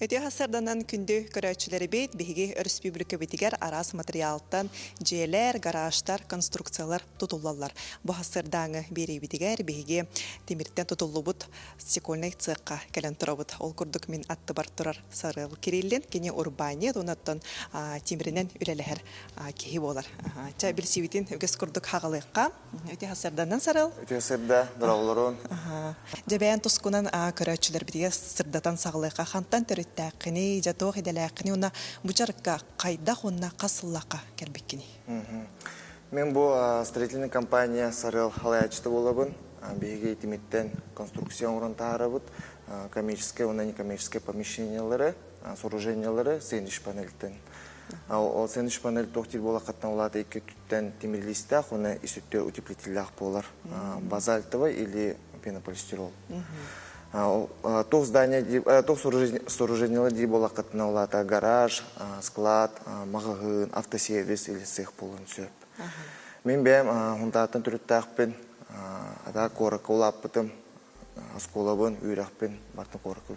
Үтүө сарсыарданан күндү көрөөччүлэрибит, биһиги өрөспүүбүлүкэбитигэр араас матырыйаалтан дьиэлэр, гаражтар, конструкциялар тутуллаллар. Бу сарсыардааҥы биэриибитигэр биһиги тимиртэн тутуллубут стекольнай цехха кэлэн турабыт. Ол курдук мин аттыбар турар Сарыал Кириллин, кини урбаанньыт, онон тимиринэн үлэлэһэр киһи буолар. Чэ, билсибитин үгэс курдук хаҕалыахха. Үтүө сарсыарданан Сарыал. Үтүө сырда, дороголорун. Дьэбээн тускунан көрөөччүлэрбитигэр сырдатан саҕалыахха. Хантан төрүттээххиний, дьэ туох идэлээххиний уонна бу дьарыкка хайдах уонна хас сыллаахха кэлбиккиний? Мен бу строительный компания Сарыал халаячыта буолабын. Биһиги тимиртэн конструкция оҥорон таһаарабыт. Коммерческое уонна некоммерческое помещениялары, сооружениялары сэндвич панельтэн. Ол сэндвич панель туох диир буолаххаттан улаата икки өттүттэн тимир лиистээх уонна ис өттө утеплителлээх буолар. Базальтовый или пенополистирол. Туох здание, туох сооружениялар дии буолаххытына улаата гараж, склад, маҕаһыын, автосервис или цех буолуон сөп. Мин бэйэм Хунтааттан төрүттээхпин, ата куоракка улааппытым, оскуолабын, үөрэхпин барытын куоракка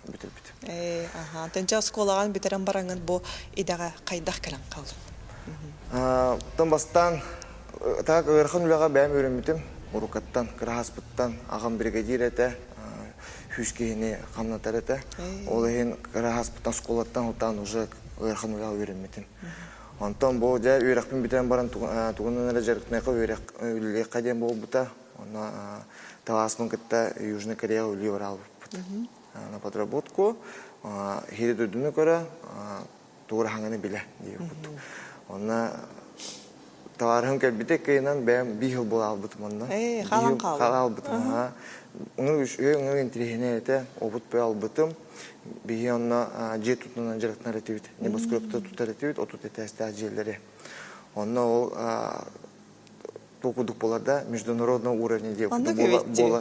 бүтэрбитим. Ээ, аха. Тэнчэ оскуолаҕын бүтэрэн бараҥҥын бу идэҕэ хайдах кэлэн хааллыҥ? Оттон бастаан так ыарахан үлэҕэ бэйэм үөрэммитим. Уруккаттан, кыраһаспыттан аҕам бригадир этэ, сүүс киһини хамнатар этэ. Ол иһин кыраһаспыттан оскуолаттан ылтаан уже ыарахан үлэҕэ үөрэммитим. Онтон бу дьэ үөрэхпин бүтэрэн баран тугунан эрэ дьарыктаныахха үөрэх үлэлиэххэ диэн буолбута. Онно талааспын кытта Южный Кореяҕа үлэлии бараалбыппыт. На подработку хири дойдуну көрө, тугу хаҥаны билэ диир курдук. Онно товарыһым кэлбитэ кыйынан бэйэм биир жыл буола албытым онно. Ээ, хаалан хаалла. Хаалан албытым, аха. Уну үчүгэй интириэһинэй этэ, опыт бөй албытым. Биһи онно дьиэ тутунан дьарыктанар этибит. Небоскребта тутар этибит, отут этээстээх дьиэлэри. Онно ол туох курдук буолар да международного уровня Оннук эбит дии.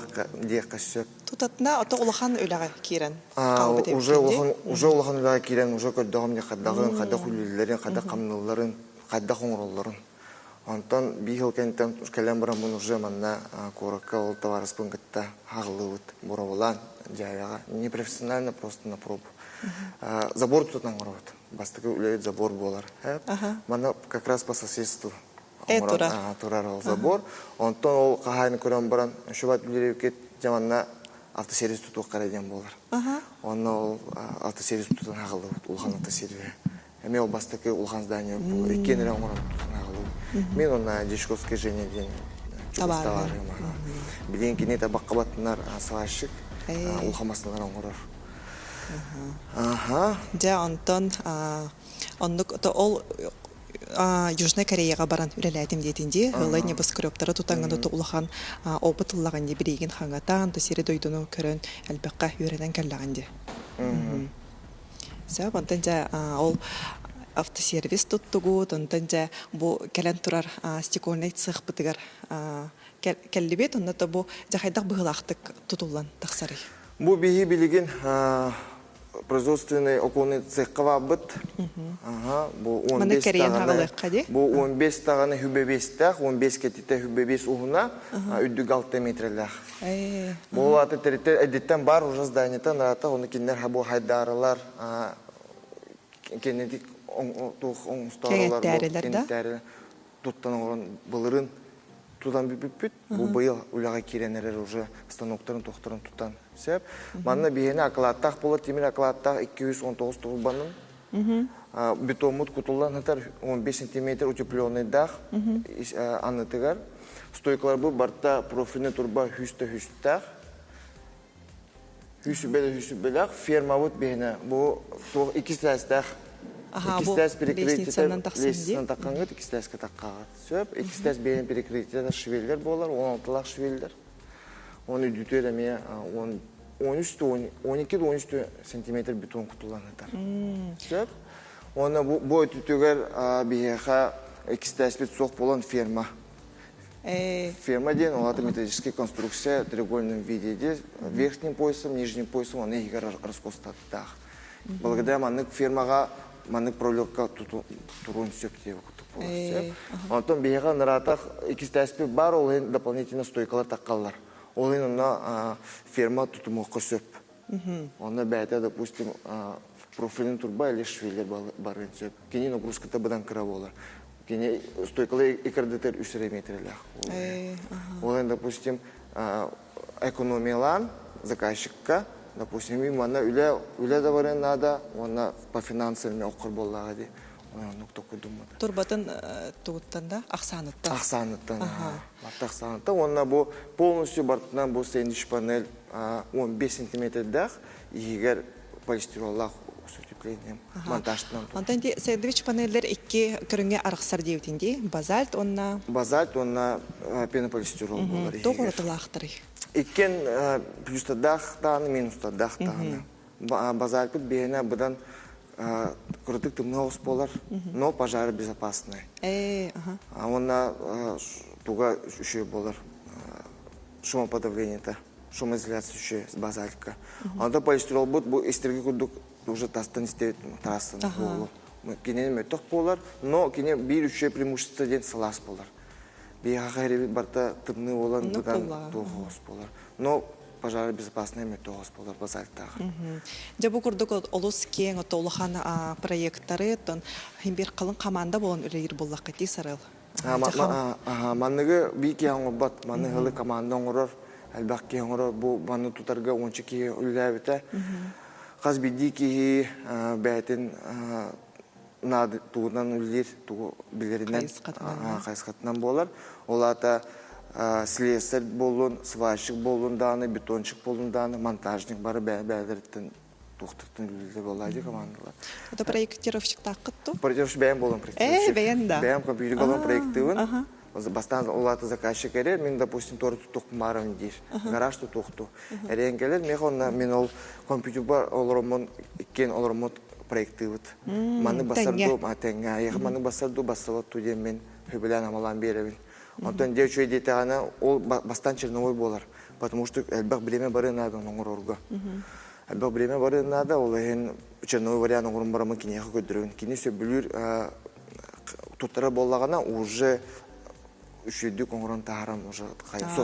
диэххэ сөп. Тутатына ото улахан үлэҕэ киирэн хаалбыт Уже эбиккин дии. улахан уже улахан үлэҕэ киирэн уже көрдөҕүм дьэ хайдаҕын, хайдах үлэлииллэрин, хайдах хамныылларын, хайдах оҥороллорун. Онтон биир сыл кэнниттэн кэлэн бараммын уже манна куоракка ол табаарыспын кытта хаҕыллыбыт бороволаан дьээбэҕэ непрофессионально просто на пробу. Забор тутан оҥоробут. Бастакы үлэбит забор буолар. Манна как раз по соседству турар. Турар ол забор. Онтон ол хаһаайын көрөн баран, шубат билирибикит дьэ манна автосервис тутуохха диэн буолар. Онно ол автосервис тутан хаҕыллыбыт, улахан автосервис. Эмиэ ол бастакы улахан здание буолар. Иккиэн эрэ оҥорон тутан хаҕыллыбыт. Мин онно Дьячковская Женя диэн чугас табаарым. Билигин кини табакка баттынар сварщик, улахан массыыналар оҥорор. Аха. Дьэ, онтон оннук ол Южнай Кореяҕа баран үлэлээтим диэтин дии. Ылай небоскребтары тутаҥҥын ото улахан опыт ыллаҕын дии, билигин хаҥатаан, то сири-дойдуну көрөн элбэххэ үөрэнэн кэллэҕин дии. Сөп, онтон дьэ ол автосервис туттугут, онтон дьэ бу кэлэн турар стекольнай цехпытыгар кэллибит, онно то бу дьэ хайдах быһыылаахтык тутуллан тахсарый? Бу биһи билигин производственный оконный цехка баабыт. Ага, бу 15 даҕаны, бу 15 даҕаны хүбэбиэстээх, 15 кэтитэ хүбэбиэс уһуна, үрдүк 6 метрэлээх. Бу аты территория эдиттен бар уже зданиетан рата, оны кинилер бу хайдарылар, кенедик туох оҥостарылар, Кеңеттээрилер да? Туттан оҥорон былырын тутан бүппүппүт. Бу быйыл үлэҕэ киирэн эрэр уже станоктарын тохторун тутан сөп. Манна биһиэнэ акылааттаах буолар тимир акылааттаах 219 турбанын бетоммут кутуллан сытар 15 сантиметр утепленныйдаах аннытыгар. Стойкалар бу барта профильный турба хүстэ хүстээх. Хүсүбэлэх фермабыт биһиэнэ бу туох иккис этээстээх Аха, бу иккис лестницанан перекрытиетэ тахсан дии. лестницанан таххаҥҥыт иккис этээскэ таххаҕыт. Сөп. Иккис этээс биһиэнэ перекрытиетэ швеллер буолар, 16-лаах швеллер. Оны үдүтүөр эмиэ 13 12-13 сантиметр бетон кутуллан сытар. Сөп. Уонна бу, бу өттүтүгэр биһиэхэ иккис этээспит суох буолан ферма. Ферма диэн ол аата металлическая конструкция в треугольном виде верхним поясом, нижним поясом оны иһигэр раскостаттаах. Благодаря маннык фермаҕа маннык пролетка туруон сөп диye курдук буолар сөп. Онтон биһиэхэ ыраатах иккистээспит бар, ол иһин дополнительно стойкалар таххаллар. Ол иһин онно ферма тутумуохха сөп. Онно бэйэтэ, допустим, профильный турба или швеллер барыан сөп. Кини нагрузката быдан кыра буолар. Кини стойкалар иккардытыгар үс эрэ метрэлээх. Ол допустим, экономиялаан заказчикка, допустим, манна үлэ үлэ да барыан наада, уонна по финансам оккор буоллаҕа дии. Оннук токуйдуммут. Турбатын тугуттан да ахсааныттан. Ахсааныттан. Барта ахсааныттан. Уонна бу полностью бартынан бу сэндвич панель 15 сантиметрдээх иһигэр полистироллаах с утеплением монтажтынан. Онтон ди сэндвич панеллэр икки көрүҥҥэ арахсар диэбитин дии. Базальт уонна Базальт уонна пенополистирол буолар иһигэр. Тоҕо уратылаахтарый? Иккен плюстардаах даҕаны, минустардаах даҕаны. Базальпыт биһиэнэ быдан кырдык тымныы оҕус буолар, но пожаробезопасный. Уонна туга үчүгэй буолар шумоподавлениета, шумоизоляция үчүгэй базальтка. Онто полистиролбут бу истерги курдук уже тастан истэбит трассаны буолу. Кинини мөтөх буолар, но кини биир үчүгэй преимущество диэн сылаас буолар. Биһиэхэ хэрибит барта тымныы буолан быдан туох оҕус буолар. Но пожаробезопасный мөтөҕөс буолар базальтааҕар. Дьэ бу курдук олус киэҥ ото улахан проекттары оттон бир халыҥ команда буолан үлэлиир буоллахха дии сарыл. Манныгы биир киһи оҥорбот, манны ыалы команда оҥорор, элбэх киһи оҥорор. Бу манны тутарга уонча киһи үлэлээбитэ. Хас биирдии киһи бэйэтин наада тугунан үлэлиир, тугу билэринэн хайысхатынан буолар. Ол аата слесарь буоллун, сварщик буоллун даҕаны, бетонщик буоллун даҕаны, монтажник бары бэйэ-бэйэлэриттэн туохтартан үлэлиир буоллаа дии командалар. Это проектировщиктааххыт ту? Проектировщик бэйэм буолан проектировщик. Ээ, бэйэн да. Бэйэм компьютерга олорон проективын. Бастаан ол аата заказчик эрэ, мин, допустим, туора тутуохпун баарым диир. Гараж тутуохту. Эрэйэн кэлэр, миэхэ онно мин ол компьютербар олороммун, иккиэн олороммут проектыыбыт. Маннык бассар дуу, тэҥҥэ, айыха маннык бассар дуу, бассабат дуу диэн мин хөбүлээн-амалаан биэрэбин. Онтон дьэ үчүгэй диэтэҕинэ, ол бастаан черновой буолар, потому что элбэх бириэмэ барыан наада ону оҥорорго. Элбэх бириэмэ барыан наада, ол иһин черновой вариант оҥорон бараммын киниэхэ көрдөрөбүн. Кини сөбүлүүр туттарар буоллаҕына, уже үчүгэйдик оҥорон таһааран уже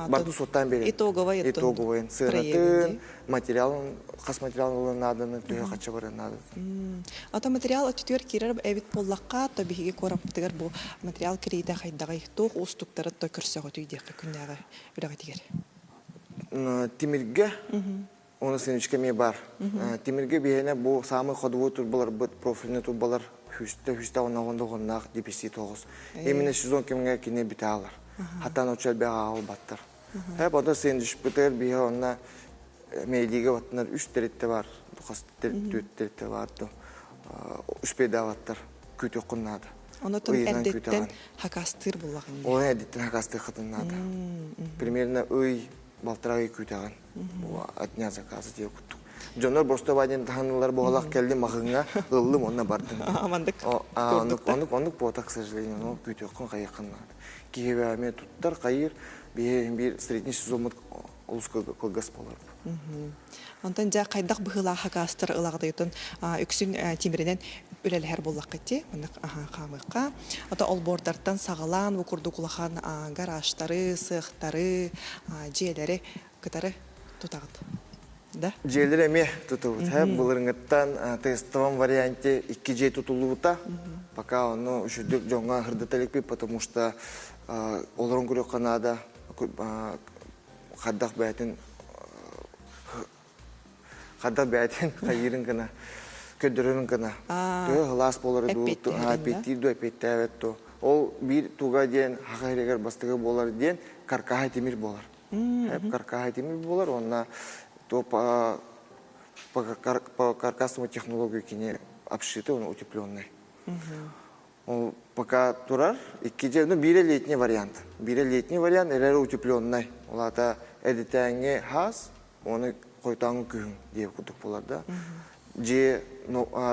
барды суоттаан биэрэр. Итоговай итоговай сыанатын, материалын, хас материал ылан нааданы, төһө хачча баран наадатын. Ото материал өттүтүгэр киирэр эбит буоллахха, то биһиги куораппытыгар бу материал кириитэ хайдаҕый, туох уустуктары то көрсөҕүтүй диэххэ күннээҕи үлэҕитигэр? Тимиргэ Оны синичка эмиэ бар. Тимиргэ биһиэнэ бу самый ходовой турбаларбыт, профильный турбалар хүстэ хүстэ онноҕон доҕоннаах дефицит оҕус. Именно сезон кэмҥэ кини бүтэ алар. Хатан очо элбэх аҕалбаттар. Хэп ода сендишпытыгар биһи онна медиге баттынар үс теритте бар, хас төрт теритте бар то успейдаабаттар күтүөххүн наада. Онотон эрдеттен хакастыыр буллаҕын. Ол эрдеттен хакастыыр хатын наада. Примерно ый балтараа ый күүтэҕин. От дня заказа диye куттук. Дьоннор босто диэн таһанылар буолах кэллим маҕыҥҥа ыллым онно бардым. Амандык. Оннук оннук оннук буотах, к сожалению, но күүтүөххүн хайыаххын наада. Киһи бээмэ туттар хайыр биһи биир средний сезоммут олус кылгас буолар. Онтон дьэ хайдах быһыылаах хакаастар ылаҕытыйтын үксүн тимиринэн үлэлэһэр буоллаххыт дии маннык хаамыахха. Ото олбуордартан саҕалаан бу курдук улахан гаражтары, сыахтары, дьиэлэри кытары тутаҕыт. Да? Дьиэлэр эмиэ тутубут. Былырыҥҥыттан тестовом варианте икки дьиэ тутуллубута. Пока ону үчүгдүк дьоҥҥо ырдата иликпит, потому что олорон көрүөххэ наада. Хайдах бэйэтин хайдах бэйэтин хайыырын гына көрдөрөрүн гына төһө сылаас буолары дуу эппиэттиир дуу эппиэттээбэт дуу ол биир туга диэн хаха иһигэр бастакы буолар диэн каркаһа тимир буолар каркаһа тимир буолар уонна то по по каркасному технологию кини обшитый он утепленный Ол пока турар. Икки дьэ, ну биирэ летний вариант. Биирэ летний вариант, эрэр утепленный. Ол аата эдитээҥҥи хаас, оны хойтооҥҥу күһүн диэ курдук буолар да. Дьиэ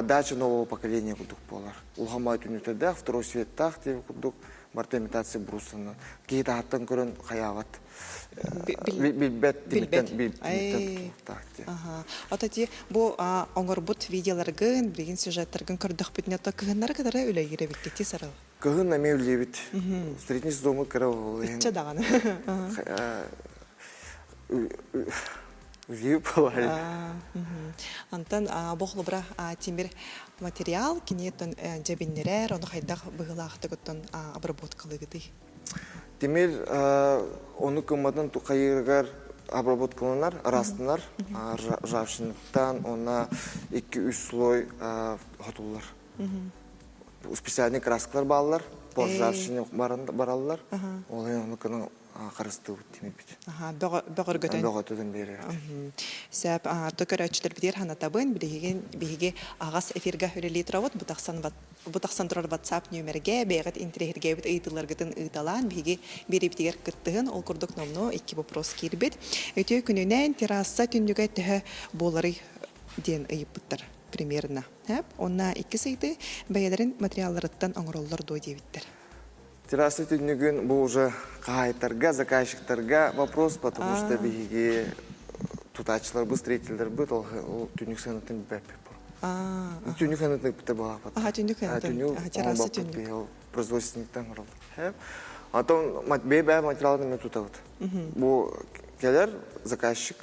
дача нового поколения курдук буолар. Улахан баай түннүктэрдээх, второй светтаах диэ курдук барыта имитация брусана. Киһи таһыттан көрөн хайаабат. Билбэт тимиттэн тутулуктаах диэ. Ото ти бу оҥорбут видеоларгын, билигин сюжеттаргын көрдөхпүтүнэ то кыһыннары кытары үлэлиир эбиккит дии сарыл. Кыһын эмиэ үлэлиибит. Средний сезоммут кыра ол иһин. Иччэ даҕаны. Үлүү болай. Антон бу холобура тимир материал киниэттэн дьэбиннэрэр, ону хайдах быһыылаахтык оттон обработкалыгытый? Тимир ону кымматын хайыырыгар обработкаланар, ырастанар, ржавчинаттан уонна 2-3 слой хотуллар. Специальный краскалар бааллар, по ржавчине бараллар. Ол иһин ону харыстыыбыт тимирбит. Бөҕөргөтөн. Бөҕөтөтөн биэрэр. Сөп, то көрөөччүлэрбитигэр ханатабын, билигин биһиги аҕас эфирга үлэлии турабыт. Бу тахсан бу тахсан турар WhatsApp нүөмэргэ бэйэҕит интэриэһиргээбит ыйытыыларгытын ыыталаан биһиги биэриибитигэр кыттыһын. Ол курдук номнуо икки вопрос киирбит. Үтүө күнүнэн терраса түннүгэ төһө буоларый диэн ыйыппыттар примерно. Онна иккис ыйытыы бэйэлэрин материалларыттан оҥороллор дуо диэбиттэр. Терраса түннүгүн бу уже хаһаайыттарга, заказчиктарга вопрос, потому что биһиги тутааччыларбыт, строительлэрбит ол түннүк сыанатын билбэппит. Түннүк сыанатын ыппыта буолааппат. Аха, түннүк сыанатын. Терраса түннүк. Производственниктан оҥороллор. Потом бэйэ материалын эмиэ тутабыт. Бу кэлэр заказчик,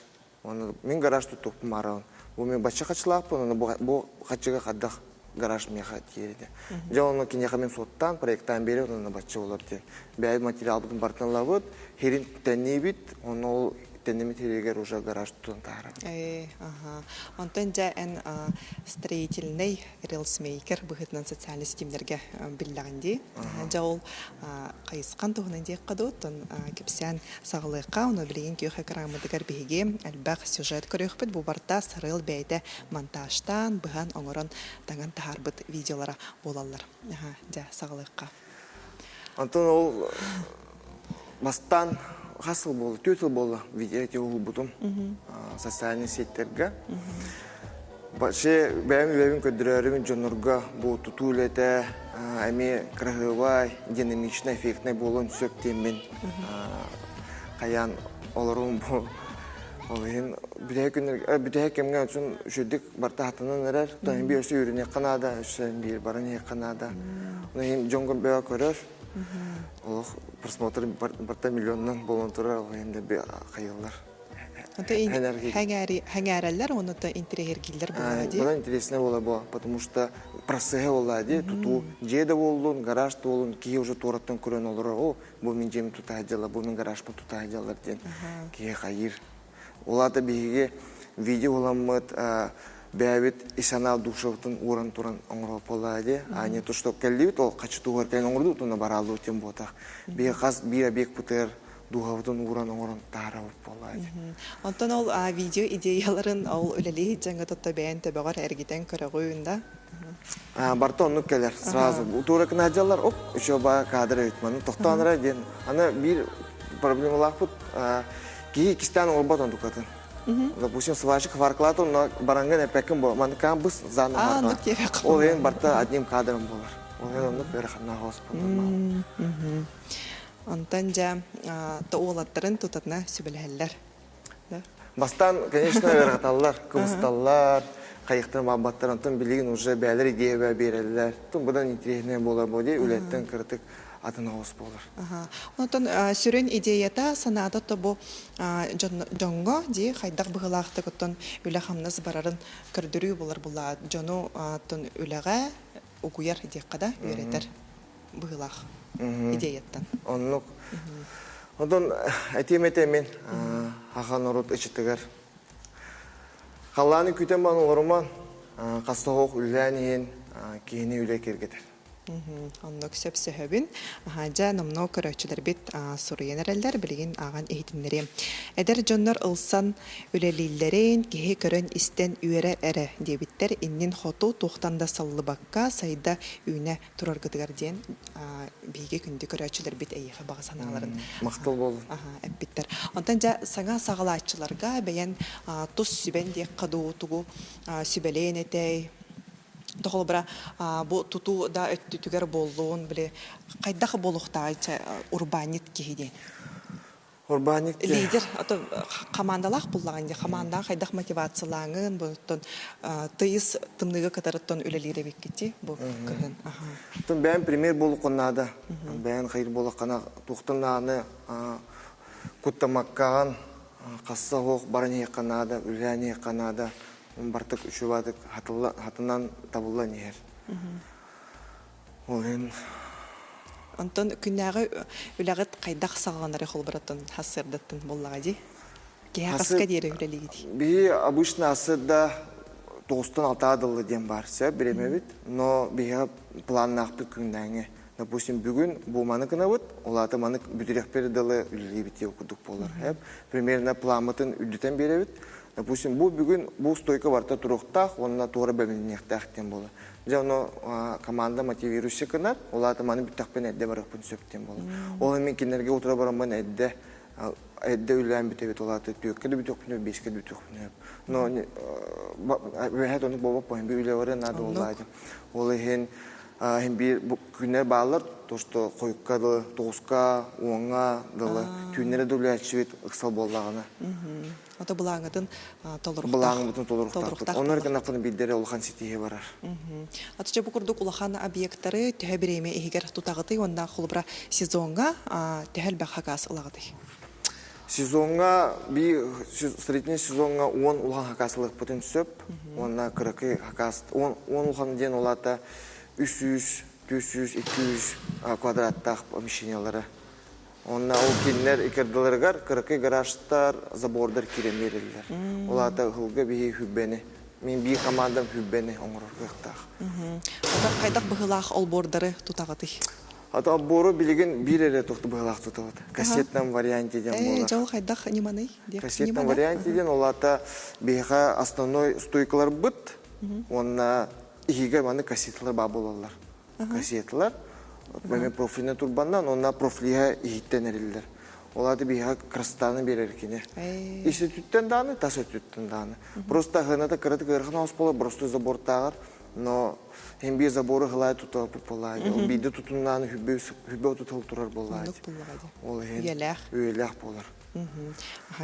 Оны мин гараж туттукпун барабын. Бу мен бачча хачылаахпын, оны бу хачыга хаддах гараж миэхэ тиэрдэ. Дьэ оны киниэхэ мен суоттаан, проекттаан биэрэ, оны бачча болар диэн. Бэйэ материалбытын бартын ылабыт, херин тэнниибит, оны ол тэннэмит херигер уже гараж тутан таһарабыт. Э, ага. Онтон дьэ эн строительный рилсмейкер быһыытынан социальный ситимнэргэ биллэҕин дии. Дьэ ол хайысхан туһунан диэххэ дуу, оттон кэпсээн саҕалыахха. Ону билигин күөх экраммытыгар биһиги элбэх сюжет көрүөхпүт. Бу барыта Сарыал бэйэтэ монтажтаан, быһан, оҥорон, таҥан таһаарбыт видеолара буолаллар. Дьэ, саҕалыахха. Онтон ол бастаан хас сыл буолла? 4 сыл буолла видео эти уһулбутум социальный сетьтергэ. Вообще бэйэм үлэбин көрдөрөрүм дьоннорго бу тутуу үлэтэ эмиэ кыраһыабай, динамичный, эффектный буолуон сөп диэммин хайаан олорум бу ол иһин бүтэһик күннэргэ бүтэһик кэмҥэ үчүн үчүгдүк барта хатанан эрэр тоһин биир өссө үөрэниэххэ наада өссө биир баран иһиэххэ наада ол иһин дьон бөҕө көрөр олох просмотр барта миллионунан буолан турар ол иһин да хайыллар. Хэҥээрэллэр уонна да интэриэһиргииллэр буолла дии. Была интересная буола бу, потому что процессы буолла дии, тутуу дьиэ да буоллун, гараж да буоллун, киһи уже туораттан көрөн олорор, о, бу мин дьиэм тутаа дьала, бу мин гаражпын тутаа дьалар диэн киһи хайыыр. Ол аата биһиги видео уламмыт бэйэбит исана душабытын ууран туран оҥоро буолла дии. А не то, что кэллибит, ол хачы туһар кэлэн оҥордубут, уонна барааллыбыт диэн буотах. Биһи хас биир объект бытыар дууһабытын ууран оҥорон таһаарабыт буолла дии. Онтон ол видео идеяларын ол үлэлии дьаҥҥа тотто бэйэн төбөҕөр эргитэн көрөҕүн да? Барыта оннук кэлэр сразу. Туора кынаадьаллар, оп, еще ба кадр эбит маны тохтоон эрэ диэн. Аны биир проблемалаахпыт киһи иккистээн оҥорбот онтукатын. Допустим, сварщик фарклат онно барангын эппэккин бу маны каам быс заново Ол иһин барта одним кадром болар. Ол иһин оннук ыараханнаах оспун. Онтон дьэ уолаттарын тутатына сүбэлэһэллэр. Бастаан, конечно, ыарахаталлар, кыбысталлар, хайыктан баабаттар, онтон билигин уже бээлэр идея биэрэллэр. Тун быдан интириэһинэй буолар бу дии, үлэттэн кыратык атын оҕус буолар. Онтон сүрүн идеята, санаата то бу дьоҥҥо дии хайдах быһыылаахтык оттон үлэ-хамнас барарын көрдөрүү буолар була дьону оттон үлэҕэ угуйар диэххэ да үөрэтэр быһыылаах идеяттан. Оннук. Онтон этиэм этэ мин ахан норуот ычытыгар халлааны күтэн бан олоруман хаста оһох үлэлээн иһин киһини үлэ киэргэтэр. Оннук сөпсөһөбүн. Дьэ, номнуо көрөөччүлэрбит суруйан эрэллэр, билигин ааҕан иһитиннэриэм. Эдэр дьоннор ылсан үлэлииллэрин киһи көрөн-истэн үөрэр эрэ диэбиттэр. Иннин хоту туохтан да саллыбакка сайда үүнэ тураргытыгар диэн биһиги күндү көрөөччүлэрбит эйиэхэ баҕа санааларын махтал буоллун эппиттэр. Онтон дьэ саҥа саҕалааччыларга бэйэн тус сүбэн диэххэ дуу, тугу сүбэлээн этэй, Холобура, бу тутуу да өттүтүгэр буоллун, били хайдах буолуохтааҕый урбаанньыт киһи диэн? Урбаанньык Лидер, ото хамаандалаах буллаҕын дии, хамаандаҕа хайдах мотивациялааҥын, буттун тыйыс тымныыга кытарыттан үлэлиир эбиккити бу кыһын. Тун бэйэм пример буолуоххун наада. Бэйэн хайыр буолаххына туохтан даҕаны куттамаккаҕын. Хасса оһох баран иһиэххэ наада, үлэлээн иһиэххэ наада. Бартык үчүгэйдик хатынан табыллан иһэр. Ол иһин Онтон күннээҕи үлэҕит хайдах саҕаланары холборотон хассыардаттан буоллаҕа дии? Киһи хаска диэри үлэлиигит? Биһи обычно ассыда тоҕустан алтаа дылы диэн баар сөп биремэбит, но биһиэхэ планнаахпыт күннээҥи. Допустим, бүгүн бу маны гынабыт, ол аата маны бүтүрүөхпэр дылы үлэлиибит диэн курдук буолар. Примерно пламмытын үрдүтэн биэрэбит. Допустим, бу бүгүн бу стойка барыта туруохтаах уонна туора бэлэмниэхтээх диэн буолар. Дьэ ону команда мотивирующий гынар, ол аата маны бүттэхпин эрдэ барыахпын сөп диэн буолар. Ол мин кинилэргэ утура бараммын эрдэ эрдэ үлээн бүтэбит, ол аата түөркэ да бүтүөхпүн, биэскэ да бүтүөхпүн. Но үөһэ оннук буолбаппын, би үлэ барыан наада буоллаа Ол иһин иһин биир күннэр бааллар, то что хойукка дылы, тоҕуска, уоҥҥа дылы түүннэри да үлээччибит ыксал буоллаҕына. Ото былааҥытын толоруктаах. Былааҥмытын толоруктаахпыт. Онно гынахпын биирдэрэ улахан ситиһии барар. Атыча бу курдук улахан объекттары төһө бириэмэ иһигэр тутаҕытый уонна холобура сезоҥҥа төһө элбэх хакаас ылаҕытый? Сезоҥҥа би строительный сезоҥҥа 10 улахан хакаас ылыахпытын сөп. Уонна кыракый хакаас 10 улахан диэн ол аата 300, 400, 200 квадраттаах помещениялары. Уонна ол кинилэр иккардыларыгар кыракый гаражтар, забордар киирэн биэрэллэр. Ол аата ыһылга биһи хүббэни, мин биир командам хүббэни оҥорор кыахтаах. Хайдах быһыылаах олбуордары тутаҕытый? Ата оббору билигин биир эрэ тохту быһыылаах тутабыт. Кассетном варианте диэн буолар. Дьол хайдах ньыманый? Кассетном варианте диэн ол аата биһиэхэ основной стойкаларбыт уонна иһигэр маннык кассеталар баа буолаллар. Кассеталар эми профильнай турбаннан уонна профлиһа иһиттэн эриллэр. Ол аата биһиэхэ красотаны биэрэр кини. Ис өттүттэн даҕаны, тас өттүттэн даҕаны. Просто аһыната кыратык ыарахан оҕус буолар, просто забортааҕар Но һин биир забору хылай тута буоллаа Ол биирдэ тутуннааны хүббэ хүббэ отутал турар буоллаа Ол иһин Үйэлээх. Үйэлээх буолар.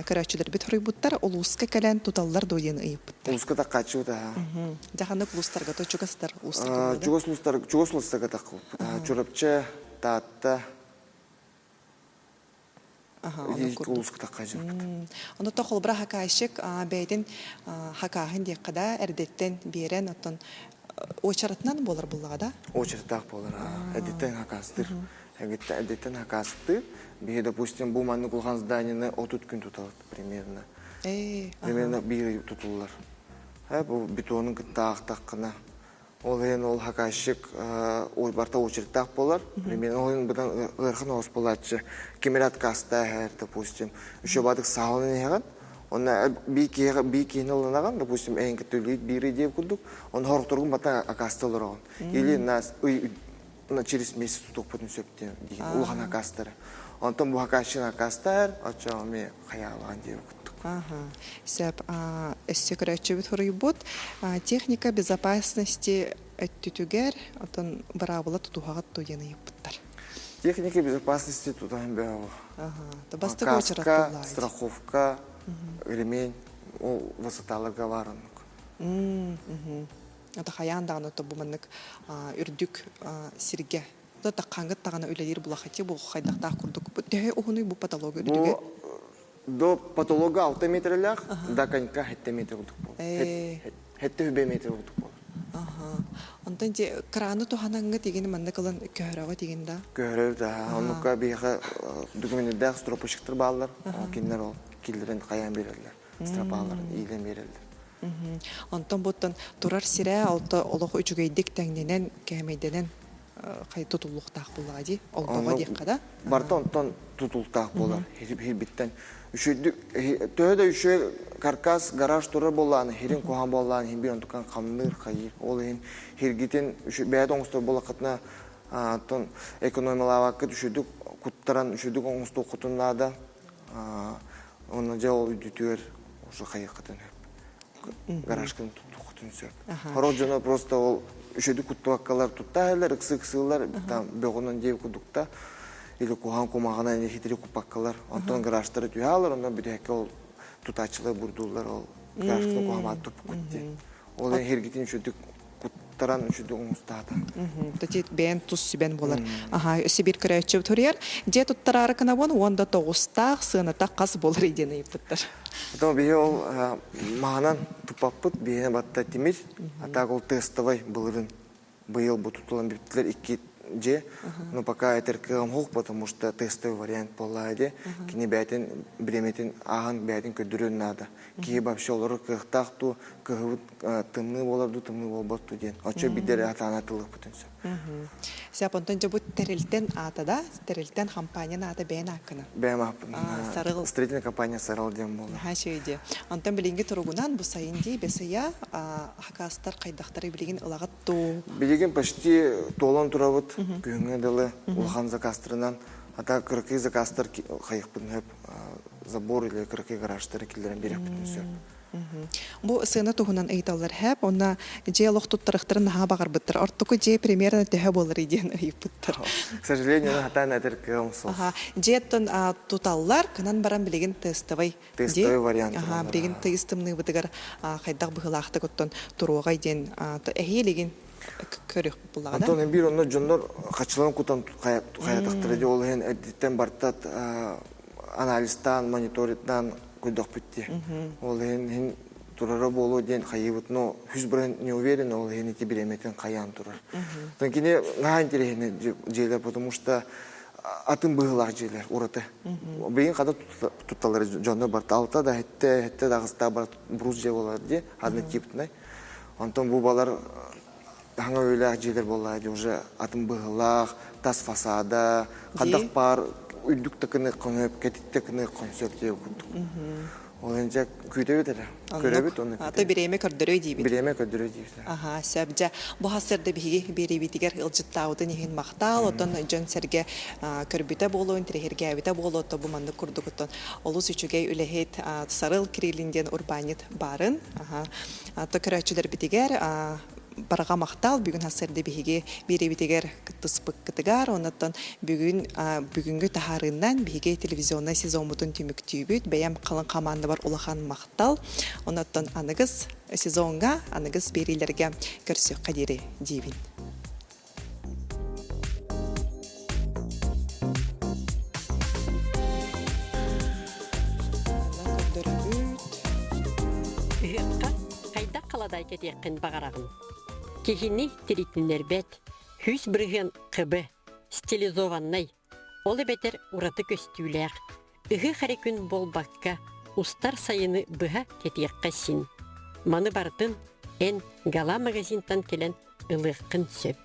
Көрөөччүлэрбит хоруйбуттар улууска кэлэн туталлар дуо диэн ыйыппыттар. Улууска таккааччыбыт аха. Дьаханнык улуустарга то чугастар улуустарга Чугас улуустар чугас улуустарга таккыбыт. Чурапчы, Таатта, Ону то холобура хакаайщик бэйэтин хакааһын диэххэ да эрдэттэн биэрэн оттон уочаратынан буолар буллаҕа да? Уочараттаах буолар. Эрдэттэн хакаастыыр. Эрдэттэн хакаастыыр. Биһи, допустим, бу маннык улахан зданияны 30 күн тутабыт примерно. Примерно биир ый тутуллар. Бу бетонун кытта аахтаххына Ол иһин ол заказчик барыта очередтаах буолар. Примерно ол иһин быдан ыарахан оҕус буолааччы. Ким эрэ отказтаа допустим, еще баадык саалын иһэҕин. Онно бии киһиэхэ бии киһини ылынаҕын, допустим, эйин кытта үлүйүт биир идея курдук, онно хорохторгун бата акаасты олороҕун. Или нас ый через месяц тутуохпутун сөп диэн улахан акаастары. Онтон бу заказчик акаастаар, оччоҕо эмиэ хайаалаан диэбит курдук. Сөп. Өссө көрөөччүбүт хоруйбут. Техника безопасности өттүтүгэр отон быраабыла тутуһаҕыт дуо диэн ыйыппыттар. Техника безопасности тутаһын бөҕө. Бастакы Каска, страховка, ремень, ол высоталарга баар оннук. Ата хайаан даҕаны бу маннык үрдүк сиргэ таххаҥҥыт даҕаны үлэлиир булахати бу хайдахтаах курдук төһө уһунуй бу потологу үрдүгэ До потолога 6 метрлээх, до конька 7 метр курдук буолар. Хетте хүбэ метр курдук буолар. Онтон де краны туһанаҥҥа тигин маннык ылан көһөрөҕө тигин да? Көһөрөбүт аха. Оннукка биһиэхэ документардаах стропочектар бааллар. Кинилэр ол киллэрэн хайаан биэрэллэр. Стропаларын иилэн биэрэллэр. Онтон буттан турар сирэ алта олох үчүгэйдик тэҥнэнэн, кээмэйдэнэн хай тутуллуохтаах буоллаҕа дии. Олбоҕо диэххэ да. Барыта онтон тутулуктаах буолар. Хирбиттэн. Үчүгдүк төһө да үчүгэй каркас гараж турар буоллаҕына, хирин куһаҕан буоллаҕына, хин биир онтукан хамныыр, хайыыр. Ол иһин хиргитин бэйэтэ оҥостор буоллаххытына, оттон экономиялаабаккыт үчүгдүк куттаран үчүгдүк оҥостуоххутун наада. Онно дьэ ол үрдүтүгэр уже хайыаххытын сөп. Гаражкын туттуоххутун сөп. Хорох дьоно просто ол үчүгдүк куттубаккалар туттаһаллар, ыксы-ыксыылар, там бөҕүнэн диэби курдукта или куһаҕан кумаҕынан хитири куппаккалар. Онтон гаражтары түһэ онно бүтэһиккэ ол тутааччылар бурдууллар ол гаражкын куһаҕан туппуккут диэн. Ол эргитин үчүгдүк куттаран. туттаран үчүгэй оҥостаата. Тати бэйэн тус сүбэн буолар. Аха, өссө биир көрөөччү туруйар. Дьиэ туттараары кынабын уон да тоҕустаах сыаната хас буолар диэн ыйыппыттар. Потом биһи ол маһынан туппаппыт, биһиэнэ батта тимир, а так ол тестовай былырын быйыл бу тутулан бүттүлэр икки дьиэ. Но пока этэр кыаҕым суох, потому что тестовый вариант буоллаҕа дии. Кини бэйэтин бириэмэтин ааһан бэйэтин көрдөрүөн наада. Киһи вообще олорор кыахтаах дуу, кыһыбыт тымныы буолар дуу, тымныы буолбат дуу диэн. Оччо биирдэ эрэ сатаан атыллыахпытын сөп. Сөп, онтон дьэ бу тэрилтэн аата да, тэрилтэн хампаанньан аата бэйэн ааккынан? Бэйэм ааппын. Сарыл. Строительная компания Сарыл диэн буолла. Наһаа үчүгэй дии. Онтон билиҥҥи туругунан бу сайын дии бэс ыйа хакаастар хайдахтары билигин ылаҕыт дуу? Билигин почти туолан турабыт күһүҥҥэ дылы улахан заказтарынан. Ата кыракый заказтар хайыхпытын сөп забор или кыракый гаражтары киллэрэн биэриэхпитин сөп. Бу сыана туһунан ыйыталлар һээп, уонна дьиэ олох туттарыахтарын наһаа баҕарбыттар. Ортоку дьиэ примерно төһө буоларый диэн ыйыппыттар. К сожалению, хатаан этэр кыаҕым суох. Дьиэттэн туталлар, кынан баран билигин тестовый Тестовый вариант. Аха, билигин тыйыс тымныыбытыгар хайдах быһыылаахтык оттон туруоҕай диэн эһиилигин көрүөх буллаҕа да. Онтон биир онно дьоннор хачылан кутан хайатахтара дии ол иһин эрдиттэн бартат анализтаан, мониториттаан көрдөхпүт дии. Ол иһин иһин турара буолуо диэн хайыыбыт, но үс быран не уверен, ол иһин ити бириэмэтин хайаан турар. Оттон кини наһаа интересный дьиэлэр, потому что атын быһыылаах дьиэлэр ураты. Билигин хата тутталлар дьонно барта алта да хетте хетте да аҕыста бар брус дьиэ буолар дии однотипный. Онтон бу балар хаҥа өйлөөх дьиэлэр буоллаа дии уже атын быһыылаах, тас фасада, хадах паар үрдүк такыны көмөп, кэтит такыны концерт диye курдук. Ол инче күүтэбит эрэ. Көрөбүт оны. Ата бириэмэ көрдөрөй диибит. Бириэмэ көрдөрөй диибит. Аха, сөп. Дьэ, бу хасырда биһиги биэриибитигэр ылдьыттаабытын иһин махтаал, оттон дьон-сэргэ көрбүтэ буолуо, интэриэһиргээбитэ буолуо, оттон бу маннык курдук оттон олус үчүгэй үлэһит Сарыл Кириллин диэн урбаанньыт баарын. Аха. То көрөөччүлэрбитигэр барҕа махтал бүгүн хасырды биһиги биэриибитигэр кыттыспыккытыгар, оннуттан бүгүн бүгүҥҥү таһаарыынан биһиги телевизионнай сезоммутун түмүктүүбүт. Бэйэм халыҥ хамаандабар улахан махтал. Оннуттан аныгыс сезоҥҥа, аныгыс биэриилэргэ көрсүөххэ диэри диибин. Ыһыахха хайдах халадаай кэтиэххин баҕараҕын? Киһини тиритиннэрбэт, 100% ХБ, стилизованнай, ол эбэтэр ураты көстүүлээх, ыһыах эрэ күн буолбакка, устар сайыны быһа кэтиэххэ син. Маны барытын эн Гала магазинтан кэлэн ылыаххын сөп.